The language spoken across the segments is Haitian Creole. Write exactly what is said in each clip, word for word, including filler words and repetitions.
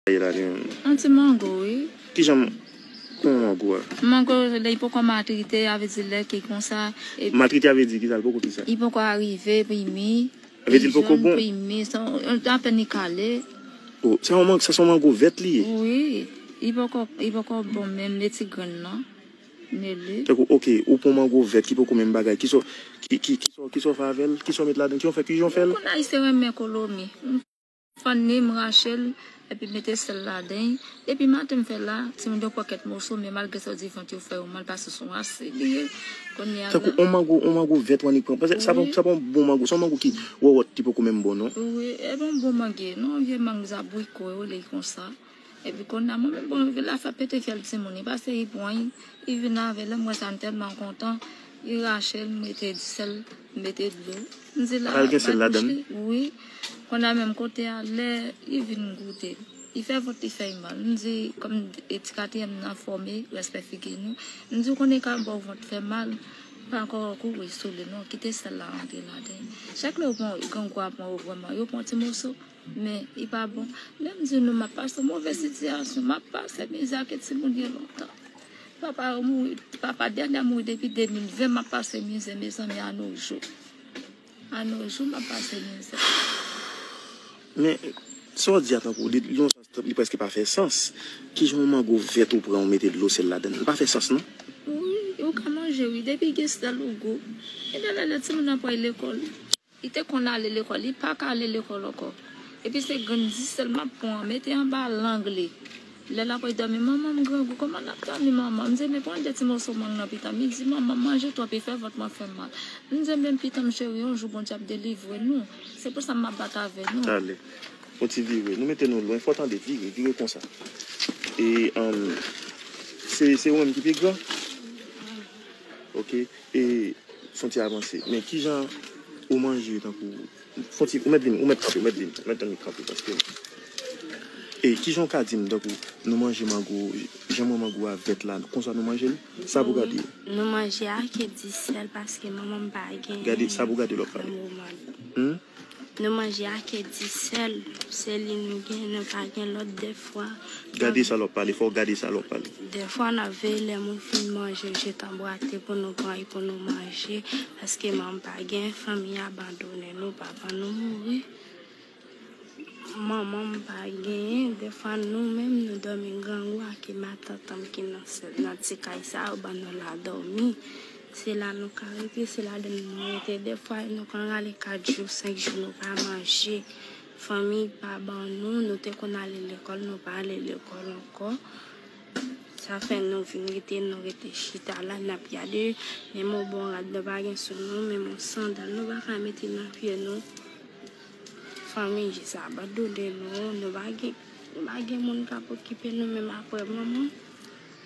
Yon ti mango, wi. Kijan, kòman mango a? Mango, lè li poko matirite, a vle di lè ke konsa. Matirite a vle di kisa? L poko kisa? Li poko arive, primi. A vle di l poko bon? Primi, apèn li kale. Oh, sa yon mango, sa se yon mango vèt li ye? Wi, li poko, li poko bon menm, men ti grenn nan. Mele. Tankou, ok, ou pran mango vèt ki poko menm bagay. Kisa, ki, ki, kisa, kisa w fè avè l? Kisa w met ladan? Ki w fè? Kijan w fè l? Konn Ayisyen renmen kolomi. Fann li, m rache l, epi mete sèl ladan. Depi maten m fè la, timoun yo pran kèk moso, men malgre sa, yo di vant yo fè yo mal, paske se yon asid li ye. Kounye a la. Tankou yon mango, yon mango vèt w annik pran. Paske sa pa, sa pa yon bon mango, se yon mango ki wòwòt, li poko menm bon, non? Wi, e pa yon bon mango, non, vye mango zabriko, yo rele l konsa. Epi kounye a, mwen menm, bon, la fè pete fyèl timoun, li pase, li pran, li, li vin avè l, lè m wè sa, m tèlman kontan, li rache l, m mete di sèl, m mete dlo. M di la, pa gen sèl ladan l? Wi. Kounye a menm kote a, lè li vin goute, li fè vant li fè l mal. M di, kòm e ti katriyèm nan fòme, respè figi nou. M di, ou konnen ka bò vant fè mal, pa ankò kouri sou li, non, kite sèl la rantre ladan. Chak lè yo pran, grangou a pran yo vrèman, yo pran ti moso. Men, li pa bon. Lè m di nou, m ap pase move sitiyasyon, m ap pase mizè ke timoun yo lontan. Papa yo mouri, papa dènye a mouri depi de mil ven, m ap pase mizè, mezanmi, a nos jours. A nos jours, m ap pase mizè. Men, sa w di a tankou, li, li yon sans, li prèske pa fè sans. Kijan yon mango vèt ou pran, ou mete dlo sèl ladan l? Li pa fè sans, non? Wi, ou ka manje, wi, depi gen sèl ou gou. E lè, lè, lè timoun nan pral lekòl. Li te konn ale lekòl, li pa ka ale lekòl ankò. Epi se grenn di sèl m ap pran, mete anba lang li. Lè l ap dòmi, "Manman, m grangou, kòman n ap dòmi, manman?" M di, "Men pran de ti moso mang nan pita." M di, "Manman, manje twòp, e fè vant mwen fè m mal." M di, "Men pitan m cheri, yon jou Bondye ap delivre nou. Se pou sa m ap bat avè nou." Tande. Yon ti vire. Nou mete nou lwen. Fò tande, vire, vire konsa. E, um, se, se ou menm ki pi gran? Ok. E, fon ti avanse. Men kijan ou manje tankou, fon ti, ou mèt vin, ou mèt kanpe, ou mèt vin, ou mèt annik kanpe, paske, e, kijan ou ka di m tankou nou manje mango, jan mwen mango a vèt la, konsa nou manje l? Sa pou gade. Nou manje ak di sèl paske manman m pa gen. Gade, sa pou gade lòt pale. Hmm? Nou manje ak di sèl, se li nou gen, nou pa gen lòt dèfwa. Gade sa lòt pale, fò w gade sa lòt pale. Dèfwa n ap veye lè moun fin manje, jete anbwate pou nou pran e pou nou manje, paske manman pa gen, fanmi abandone nou, papa nou mouri. Manman m pa genyen, dèfwa nou menm nou dòmi grangou ak matant an m ki nan sèl, nan ti kay sa yo ban nou la dòmi. Se la nou ka rete, se ladan nou rete. Dèfwa, nou konn rale kat jou, senk jou, nou pa manje. Fanmi pa ban nou, nou te konn ale lekòl, nou pa ale lekòl ankò. Sa fè nou vin rete, nou rete chita la, n ap gade. Menm yon bon rad, nou pa gen sou nou, menm yon sandal, nou pa ka mete nan pye nou. Fanmi jis abandone nou, nou pa gen, nou pa gen moun k ap okipe nou, menm apre manman.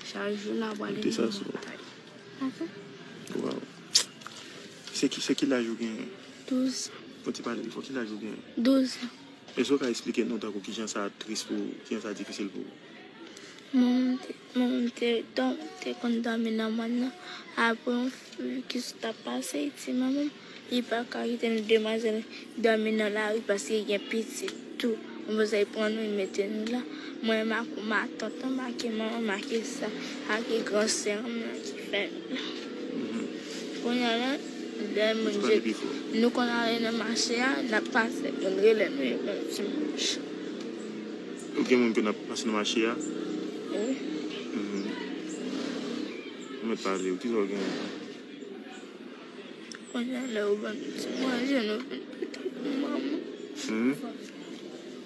Chak jou n ap pale nan batay. Waw. Se ki, se ki laj ou genyen? Douz. Fò ti pale pi fò, ki laj ou genyen? Douz. Èske w ka eksplike nou tankou kijan sa tris pou ou, kijan sa difisil pou ou? Manman m te, manman m te dòm-, te konn dòmi nan mòn nan. Apre yon fi ki sot ap pase, li di manman m, li pa ka kite nou demwazèl dòmi nan lari paske gen pitit tou. Yon bòzè pran nou, li mete nou la. Mwen, m ak matant an, m ak manman m, m ak sa, ak gran sè an, m nan ki fè nou la. Kounye a la, lè moun je, nou konn ale nan mache a, n ap pase, moun rele nou, yo ban nou ti manje. Ou gen moun ke n ap pase nan mache a? Wi. Mhm. Ou mèt pale, wi, kisa w genyen? Kounye a la, yo ban nou ti manje, nou vin pote pou manman. Mhm.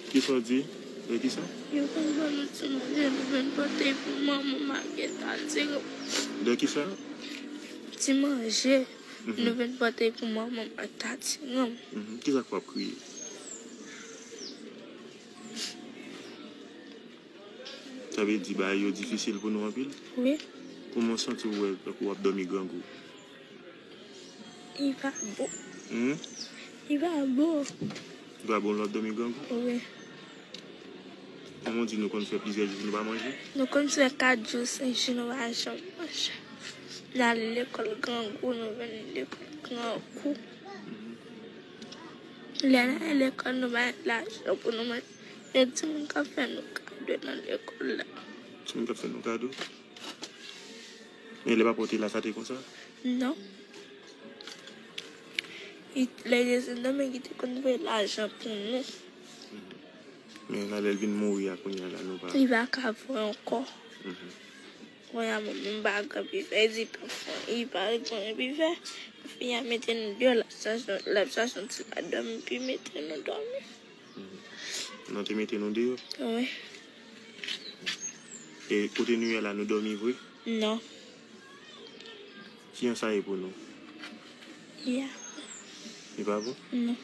Kisa w di? De kisa? Yo konn ban nou ti manje, nou vin pote pou manman, m ak tati. De kisa? Ti manje. Mhm. Nou vin pote pou manman m ak tati granm. Mhm. Kisa k fè w ap kriye? Sa vle di bagay yo difisil pou nou anpil? Wi. Kòman w santi w wè tankou w ap dòmi grangou? Li pa bon. Hmm? Li pa bon. Li pa bon lè w ap dòmi grangou? Wi. Kòman w di nou konn fè plizyè jou nou pa manje? Nou konn fè kat jou, senk jou nou pa janm manje. N ale lekòl grangou, nou vin lekòl grangou. Lè n ale lekòl, nou pa gen lajan pou nou manje. Gen timoun k ap fè nou ka-, Dwe nan lekòl la. Timoun k ap fè nou kado. Men lè papa w te la, sa te konsa? Non. Li, lè li desann nan, men ki te konn voye lajan pou nou. Men la, lè l vin mouri a, kounye a la, nou pa. Li pa ka voye ankò. Kounye a, mwen menm pa gen pifè, li pa gen pifè. Fi a mete nou deyò, l ap chache, l ap chache yon ti ka dòmi, epi mete nou dòmi. Nou te mete nou deyò. Wi. E kote nou ye la, nou dòmi vre? Non. Kijan sa ye pou nou? Ya. Li pa bon? Non.